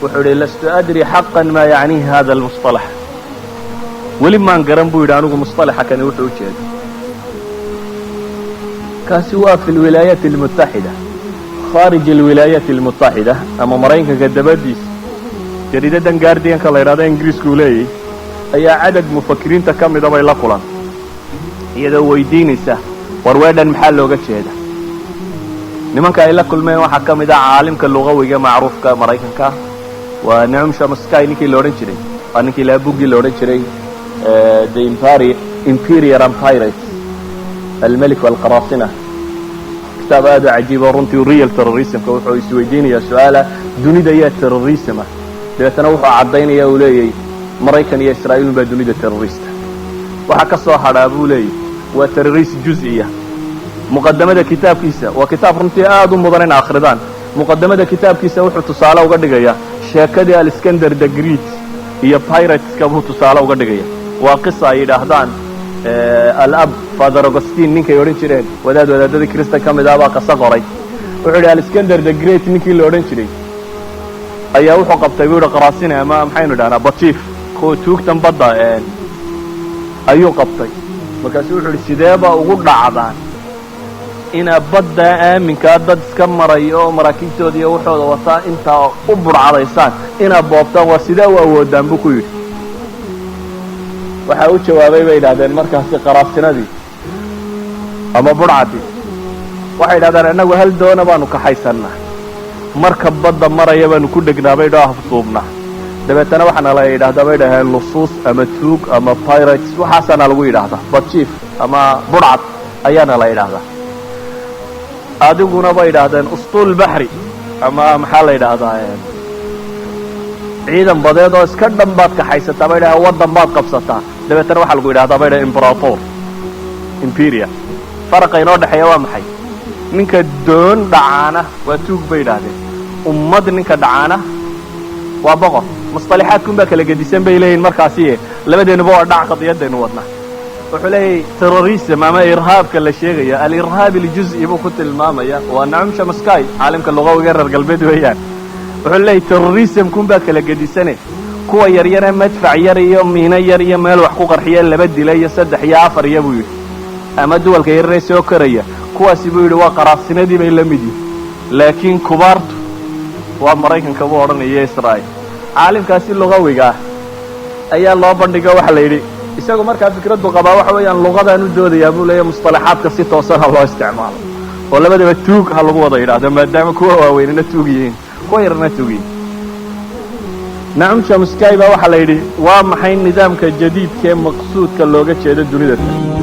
Wuxuu idhi: "لست أدري حقا ما يعنيه هذا المصطلح." Weli maan garan, buu yidhi, anigu musطalaxa kani wuxuu u jeedo. Kaasi waa في الولايات المتحدة. خارج الولايات المتحدة ama Maraykanka dabadiisa, jariidadan Guardianka la yidhahdo Ingiriisku uu leeyahy ayaa cadad mufakiriinta ka mida bay la kulan, iyadoo weydiinaysa: war, weedhan maxaa looga jeeda? Nimanka ay la kulmeen waxaa ka mid ah caalimka lugawiga macruufka Maraykanka, waa Noam Chomsky ninkii la odhan jiray. Waa ninkii lahaa buggii la odhan jiray The Emperor and Pirates, الملك والقراصنة. Kitaab aad u cajiibo runtii. Real terrorismka wuxuu isweydiinayaa su-aala: dunida yaa terrorism ah? Dabeetana wuxuu caddaynaya, uu leeyahy, Maraykan iyo Israa'iil baa dunida terrorista, waxaa ka soo hadhaa, buu leeyahy, waa terrorist juz'iya. Muqadamada kitaabkiisa, waa kitaab runtii aad u mudan in akhridaan, muqadamada kitaabkiisa wuxuu tusaale uga dhigayaa sheekadii Alexander the Great iyo pirateska buu tusaale uga dhigaya. Waa qisa ay yidhaahdaan alab Father Augustine ninkay odhan jireen, wadaad wadaadadii Kristan ka mid ah baa qaso qoray. Wuxuu yidhi, Alexander the Great ninkii la odhan jiray ayaa wuxuu qabtay, buu yidhi, qaraasine ama maxaynu idhahnaa, batiif, kuwa tuugtan badda ayuu qabtay. Markaasu wuxuu yidhi: "Sideeba ugu dhacdaan inaa badda aaminkaa dad iska maray oo maraakiibtooda iyo waxooda wataa intaa u burcadaysaan, inaad boobtaan? Waa sidee u awoodaan?" buu ku yidhi. Waxaa u jawaabay, bay yidhahdeen markaasi, qaraasinadii ama burcadii, waxay yidhahdeen: "Innagu hal doona baanu kaxaysannaa, marka badda maraya baanu ku dhegnaa, bay dho, afduubnaa. Dabeetana waxaana la yidhahdaa, bay dhaheen, lusuus ama tuug ama pirates, waxaasaana lagu yidhaahdaa, badjiif ama burcad ayaana la yidhaahdaa. Adiguna, bay yidhaahdeen, أسطول بحري ama maxaa la yidhaahdaa, ciidan badeed oo iska dhan baad kaxaysataa, bay dhaheen, waddan baad qabsataa. Dabeetana waxaa lagu yidhahdaa, bay dhaheen, imbrator, imperia. Faraqa inoo dhexeeya waa maxay? Ninka doon dhacaana waa tuug, bay yidhaahdeen, ummad ninka dhacaana waa boqor. Musطalixaadkun baa kala gedisan, bay leeyihin. Markaasi labadeenuba waa dhac, qadiyadaynu wadnaa." Wuxuu leeyahy terrorism ama irhaabka la sheegaya الإرهاب الجزئي buu ku tilmaamaya. Waa Noam Chomsky, caalimka lugawiga reer galbeed weeyaan. Wuxuu leeyahy terrorismkun baa kala gedisane, kuwa yaryare madfac yar iyo miino yar iyo meel wax ku qarxiya, laba dila iyo saddex iyo afar iyo, buu yidhi, ama duwalka yararee soo koraya, kuwaasi, buu yidhi, waa qaraasinadii bay la mid yihin, laakiin kubaartu waa Maraykanka, buu odhanaya, Israa'il. Caalimkaasi lugawiga ah ayaa loo bandhigo. Waxa la yidhi, isagu markaa fikraddu qabaa waxa weeyaan luqadaan u doodayaa, buu leeyahy, musطalaxaadka si toosan ha loo isticmaalo oo labadaba tuug ha lagu wada yidhaahdo, maadaama kuwa waaweynina tuug yihiin, kuwa yarna tuug yihiin. Noam Chomsky baa waxaa la yidhi: waa maxay nidaamka jadiidka ee maqsuudka looga jeedo dunida tan?